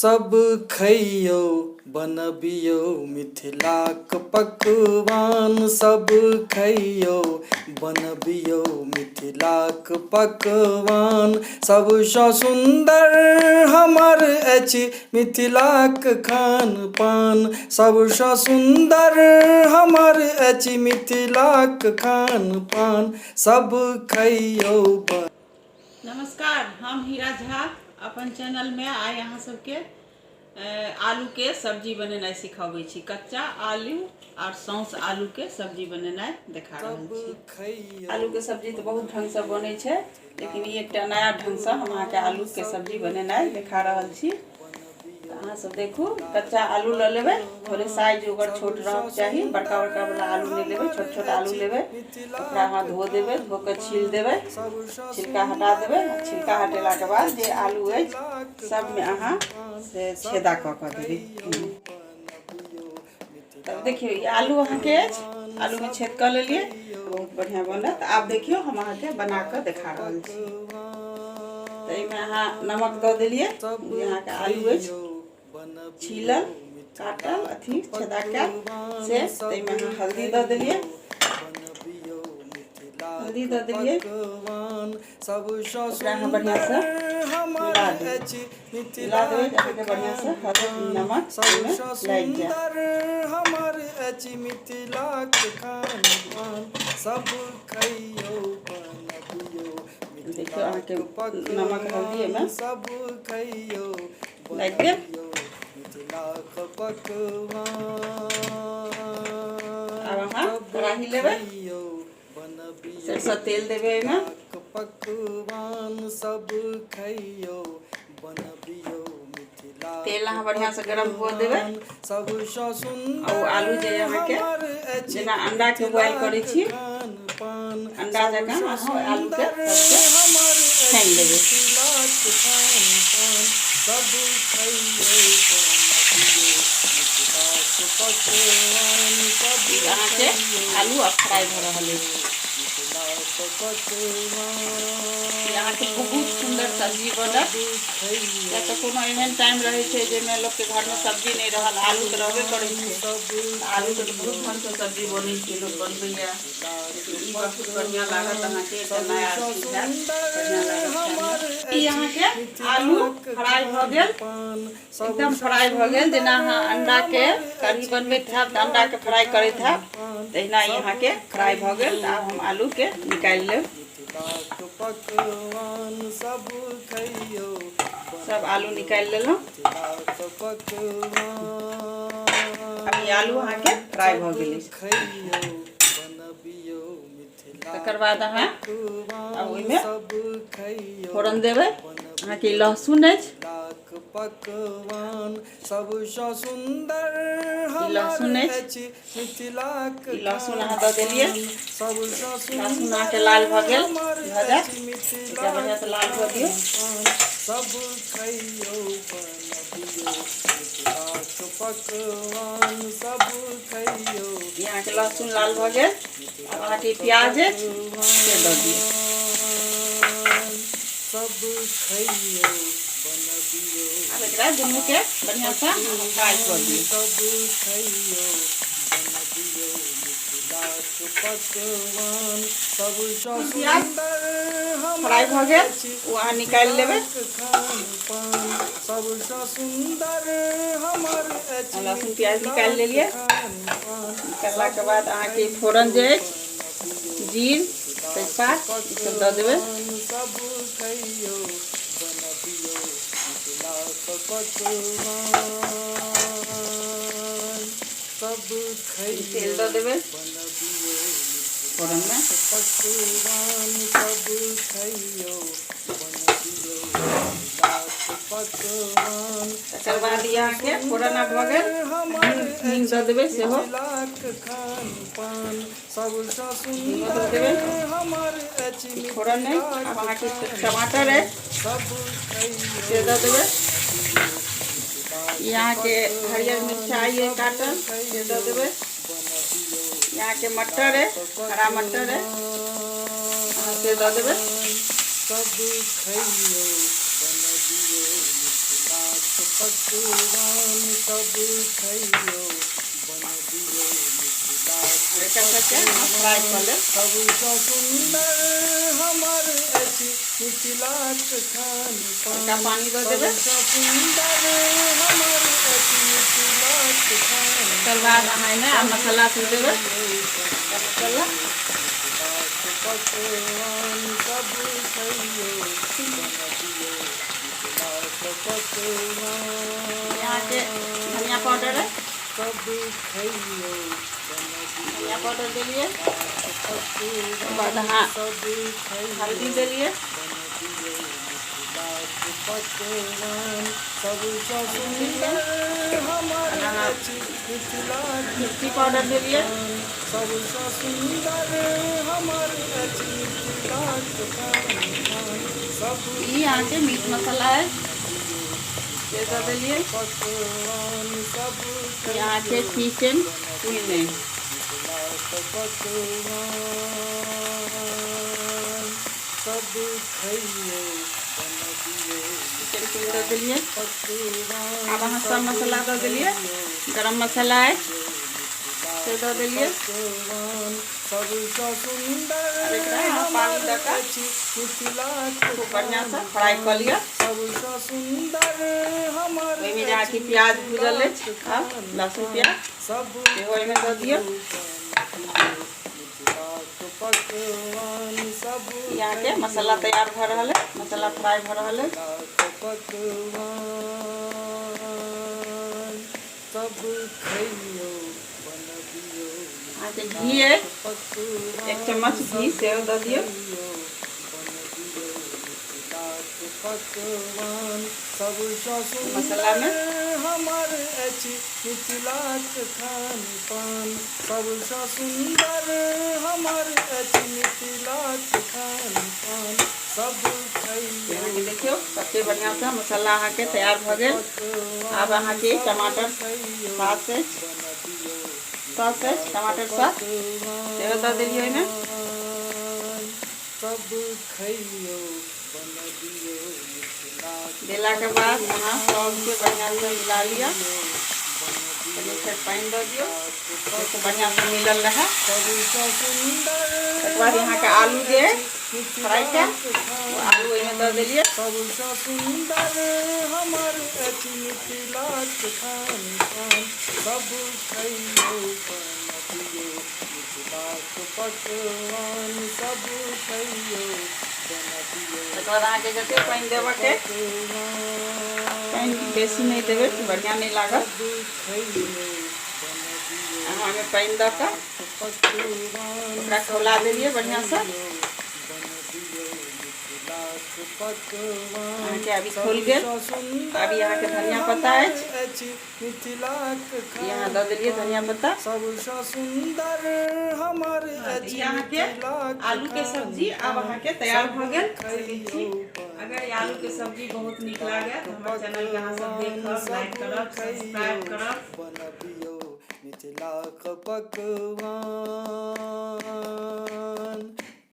सब खइयौ बनबियौ मिथिलाक पकवान। सब खइयौ बनबियौ मिथिलाक पकवान। सबसँ सुन्दर हमर अछि मिथिलाक खान पान। सबसँ सुन्दर हमर अछि मिथिलाक खान पान। सब खइयौ। नमस्कार, हम हीरा झा अपन चैनलमे आइ अहाँ सबके आलूके सब्जी बनेनाइ सिखबै छी। कच्चा आलू आओर सौंस आलूके सब्जी बनेनाइ देखा रहल छी। आलूके सब्जी तऽ बहुत ढङ्गसँ बनै छै, लेकिन ई एकटा नया ढङ्गसँ हम अहाँके आलूके सब्जी बनेनाइ देखा रहल छी। तऽ अहाँ सब देखू, कच्चा आलू लऽ लेबै, थोड़े साइज ओकर छोट रहक चाही, बड़का बड़का वाला आलू नहि लेबै, छोट छोट आलू लेबै। ओकरा अहाँ धो देबै, धो कऽ छील देबै, छिलका हटा देबै। छिलका हटेलाके बाद जे आलू अछि सबमे अहाँ से छेदा कऽ कऽ देबै। तब देखियौ, ई आलू अहाँके अछि, आलूमे छेद कऽ लेलियै, बहुत बढ़िआँ बनत। आब देखियौ, हम अहाँके बना कऽ देखा रहल छी। तऽ एहिमे अहाँ नमक दऽ देलियै, जे अहाँके आलू अछि छीलल काटल अथी छेदा कयल से, ताहिमे अहाँ हल्दी दऽ देलियै, हल्दी दऽ देलियै। ओकरा अहाँ बढ़िआँसँ मिला देबै, मिला देबै जे अहाँके बढ़िआँसँ हल्दी नमक ओहिमे लागि जायत। हमर अछि मिथिलाक खान पान। सब खइयौ बनबियौ। देखियौ, अहाँके नमक हल्दी एहिमे सब खइयौ लागि गेल। मिथिलाक पकवान। आब अहाँ कड़ाही लेबै, सरिसो तेल देबै एहिमे। पकवान सब खइयौ बनबियौ मिथिला। तेल अहाँ बढ़िआँसँ गरम हुअ देबै। सबसँ आ ओ आलू जे अहाँके जेना अंडाके बॉयल करै छी, अंडा जकाँ अहाँ ओहि आलूके सबके छानि लेबै। सब खइयौ बनबियौ मिथिलाक पकवान। सब ई अहाँके आलू आब फ्राइ भऽ रहल अछि। मिथिलाक पकवान। ई अहाँके बहुत सुन्दर सब्जी बनत, किया तऽ कोनो एहन टाइम रहै छै जाहिमे लोकके घरमे सब्जी नहि रहल, आलू तऽ रहबे करै छै। आलूके तऽ बहुत ढङ्गसँ सब्जी बनै छै, लोक बनबैए, लेकिन ई बहुत बढ़िआँ लागत अहाँके, एकटा नया अथी हैत, बढ़िआँ लागत खाइमे। ई अहाँके आलू फ्राइ भऽ गेल, एकदम फ्राइ भऽ गेल। जेना अहाँ अंडाके कढ़ी बनबैत हैब तऽ अंडाके फ्राइ करैत हैब, तहिना ई अहाँके फ्राइ भऽ गेल। तऽ आब हम आलूके निकालि लेब। मिथिलाक पकवान सब खइयौ। सब आलू निकालि लेलहुँ। मिथिलाक पकवान। आब ई आलू अहाँके फ्राइ भऽ गेल अछि। खइयौ बनबियौ मिथिला तकर बाद अहाँ आब ओहिमे सब खइयौ फोरन देबै। अहाँके ई लहसुन अछि, मिथिलाक पकवान सबसँ सुन्दर ई लहसुन हमर अछि, अछि मिथिलाक ई लहसुन अहाँ दऽ देलियै। सबसँ लहसुन अहाँके लाल भऽ गेल हमर भऽ जायत, अछि एकरा बढ़िआँसँ लाल भऽ दियौ। पान। सब खइयौ बनबियौ मिथिलाक पकवान। सब खइयौ। ई अहाँके लहसुन लाल भऽ गेल। आब अहाँके ई प्याज अछि से दऽ दियौ। सब खइयौ बनबियौ। आब एकरा दुनूके बढ़िआँसँ अहाँ फ्राइ कऽ दियौ। सब खइयौ बनबियौ मिथिलाक पकवान। सबसँ प्याज सुन्दर फ्राइ हमर भऽ गेल, अछि ओ अहाँ निकालि लेबै। मिथिलाक खान पान। सबसँ सुन्दर हमर अछि लहसुन प्याज निकालि मिथिलाक लेलियै। खान पान। निकाललाके सब बाद अहाँके ई खइयौ फोरन जे अछि, बनबियौ जीर, मिथिलाक तेजपात, ईसभ दऽ देबै। पकवान। सब खइयौ बनबियौ मिथिलाक पकवान। सब तेल खइयौ दऽ देबै बनबियौ फोरनमे। मिथिलाक पकवान। सब खइयौ बनबियौ मिथिलाक पकवान। तकर बाद ई सबसँ अहाँके फोरन आब भऽ सुन्दर गेल, हमर हींग हींग अछि दऽ देबै सेहो। मिथिलाक खान पान। सबसँ हींगो दऽ सुन्दर देबै। हमर अछि ई फोरन अछि। आब मिथिलाक अहाँके खान टमाटर पान। अछि सब खइयौ से दऽ देबै। बनबियौ ई मिथिलाक अहाँके हरियर पकवान। मिरचाइ अइ सब काटल से दऽ खइयौ देबै। बनबियौ ई अहाँके मटर मिथिलाक अछि, हरा मटर अछि, अहाँ से दऽ देबै। पकवान। सब खइयौ बनबियौ मिथिलाक पकवान सब खइयो बनबियौ मिथिलाक एकर सबके अहाँ फ्राइ कऽ लेब। सबसँ सुन्दर हमर अछि मिथिलाक खान हल्का पान। पानि दऽ देबै। सबसँ सुन्दर हमर अछि मिथिलाक खान एकर बाद अहाँ एहिमे आब मसाला सब देबै। मसाला मिथिलाक पकवान सब खइयो बनबियौ मिथिलाक पकवान अहाँके धनिया पाउडर अइ, सब खइयो बनबियौ धनिया पाउडर देलियै। पकवान बाद अहाँ सब खइयो हल्दी देलियै। बनबियौ मिथिलाक पकवान सबसँ सुन्दर हमर अहाँ अछि मिथिलाक मिर्ची पाउडर देलियै। सबसँ सुन्दर हमर अछि मिथिलाक खान पान सब ई अहाँके मीट मसाला अछि, से दऽ देलियै। पकवान सब ई अहाँके चिकन क्वीन अछि। मिथिलाक पकवान सब खइयो बनबियौ चिकन क्वीन दऽ देलियै। पकवान आब अहाँ सब मसाला दऽ देलियै। गरम मसाला अछि, से दऽ देलियै। पकवान सबसँ सुन्दर आब एकरा अहाँ पानि हमर दऽ कऽ अछि मिथिलाक खूब बढ़िआँसँ फ्राइ कऽ लिअ। सबसँ सुन्दर हमर ओहिमे जे अहाँके अछि प्याज भुजल अछि, मिथिलाक आब खान लहसुन पान प्याज सब सेहो एहिमे दऽ दियौ। मिथिलाक पकवान सब ई अहाँके मसाला तैयार भऽ रहल अछि, मसाला फ्राइ भऽ रहल अछि। मिथिलाक पकवान सब खइयो बनबियौ अहाँके घी अछि, पकवान 1 चम्मच घी सेहो दऽ दियौ। खइयो बनबियौ मिथिलाक पकवान सबसँ मसालामे सुन्दर हमर अछि मिथिलाक खान पान सबसँ सुन्दर हमर अछि मिथिलाक खान पान सब खइयो अहाँके देखियौ कते बढ़िआँसँ मसाला अहाँके तैयार भऽ गेल। आब अहाँके टमाटर सॉस अछि, सॉस अछि, टमाटर सॉस सेहो दऽ देलियै ओहिमे। सब खइयो बनबियौ मिथिलाक देलाके बाद अहाँ सबके बढ़िआँसँ मिला लिअ। कनि फेर पानि दऽ दियौ जाहिसँ बढ़िआँसँ मिलल रहए। सबसँ सुन्दर तकर बाद अहाँके आलू जे फ्राइ कयल ओ आलू ओहिमे दऽ देलियै। सबसँ सुन्दर हमर अछि मिथिलाक खान पान सब खइयो बनबियौ मिथिलाक पकवान सब खइयो बनबियौ तकर बाद अहाँके जतेक पानि देबऽके, पानि बेसी नहि देबै, बढ़िआँ नहि लागत। सब खइयो बनबियौ अहाँ ओहिमे पानि दऽ कऽ पकवान ओकरा खौला देलियै बढ़िआँसँ। बनबियौ मिथिलाक पकवान अहाँके अभी खौल गेल। सबसँ सुन्दर अभी अहाँके धनिया पत्ता हमर अछि, अछि मिथिलाक ई अहाँ दऽ देलियै धनिया पत्ता। सबसँ सुन्दर हमर अछि ई अहाँके मिथिलाक आलू के सब्जी आब अहाँके तैयार भऽ गेल। खइयो अगर ई आलू के सब्जी बहुत नीक लागए तऽ हमर चैनल के अहाँ सब देखब, लाइक करब, सब्सक्राइब करब। बनबियौ मिथिलाक पकवान।